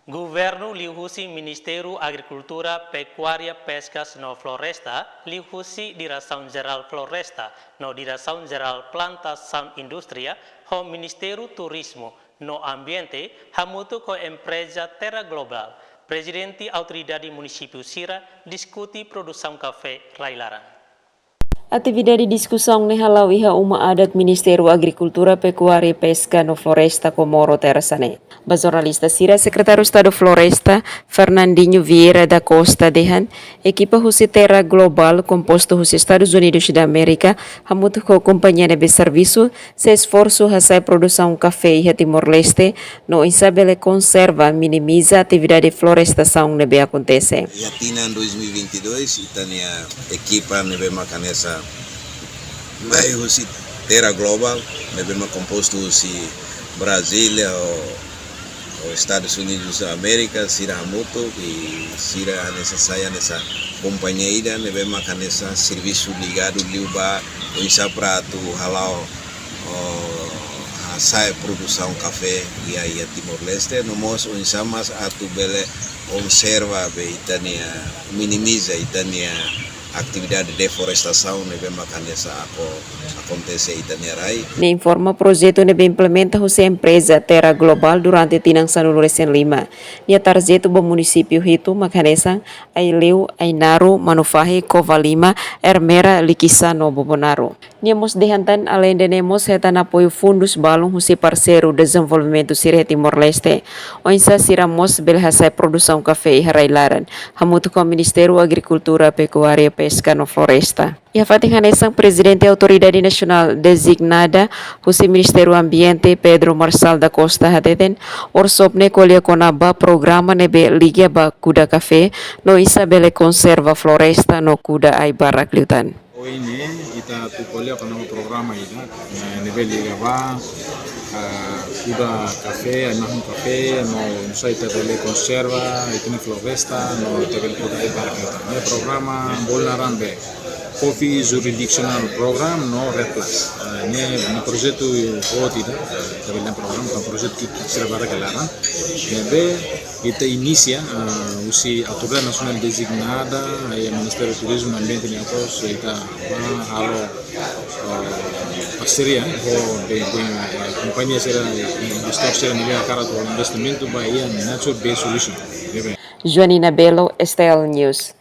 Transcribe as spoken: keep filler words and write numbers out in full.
Governu liuhusi Ministériu Agrikultura, Pekuária, Peskas no Floresta, liuhusi Diresaun Jerál Floresta no Diresaun Jerál Plantasaun Indústria, ho Ministériu Turizmu no Ambiente, hamutuk ho empreza Terra Global, prezidente autoridade munisípiu sira diskute produsaun kafé rai-laran. Atividade diskusaun ne'e hala'o iha Uma Adat Ministériu Agrikultura, Pekuária, Peska no Floresta Komoro Tersa ne'e. Ba jornalista sira, Sekretáriu Estadu Floresta, Fernandinho Vieira da Costa dehan, ekipa husi Terra Global, kompostu husi Estadus Unidus da Amérika, hamutuk ho kompañia ne'ebé servisu, sei esforsu hasa'e produsaun kafé iha Timor-Leste, no oinsá bele konserva, minimiza atividade florestasaun ne'ebé akontese. Iha tinan dois mil e vinte e dois, ita-nia ekipa ne'ebé mak hanesan mai husi Terra Global, ne'ebé mak kompostu husi Brazília, ho, ho Estadus Unidus da Amérika, sira hamutuk, i sira hanesan sai hanesan kompañia ida ne'ebé mak hanesan servisu ligadu liu ba oinsá para atu hala'o, o, hasa'e produsaun kafé iha, iha Timor-Leste, no mós oinsá mós atu bele konserva be ita-nia, minimiza ita-nia atividade deflorestasaun ne'ebé mak hanesan ako-, akontese iha ita-nia rai. Nia informa projetu ne'ebé implementa husi empreza Terra Global durante tinan sanulu resin lima. Nia tarjetu ba munisípiu hitu mak hanesan Aileu, Ainaro, Manufahi, Covalima, Ermera, Likisá no Bobonaro. Nia mós dehan tan, aleinde ne'e mós hetan apoiu fundus balun husi parseiru dezenvolvimentu sira iha Timor-Leste. Oinsá sira mós bele hasa'e produsaun kafé iha rai-laran, hamutuk ho Ministériu Agrikultura, Pekuária, Peska no Floresta. Iha fatin hanesan, Prezidente Autoridade Nasionál Designada husi Ministériu Ambiente, Pedro Marçal da Costa hateten, workshop ne'e ko'alia kona-ba programa ne'ebé liga ba kuda kafé, no oinsá bele konserva floresta no kuda ai-barak liután. Ohin ne'e, ita atu ko'alia kona-ba programa ida, eh, ne'ebé liga ba, ah, kuda kafé, ai-mahon kafé, no oinsá ita bele konserva ita-nia floresta, no ita bele kuda ai-barak liután. Ne'e programa bolu naran be Coffee Jurisdictional Program no REDD Plus. Ah, ne'e, ne'e projetu boot ida, eh, ita bele programa, bukan projetu ki'ik sira barak ke laran. Ne'ebé ita inisia, ah, husi Autoridade Nasionál Designada, eh, Ministériu Turizmu no Ambiente nia apoiu, ita ba halo, ah, parseria ho be, be, eh, kompañia sira, eh, investidór sira ne'ebé hakarak atu investimentu ba iha Nature Based Solution. Ne'ebé. Joanina Belo, S T L News.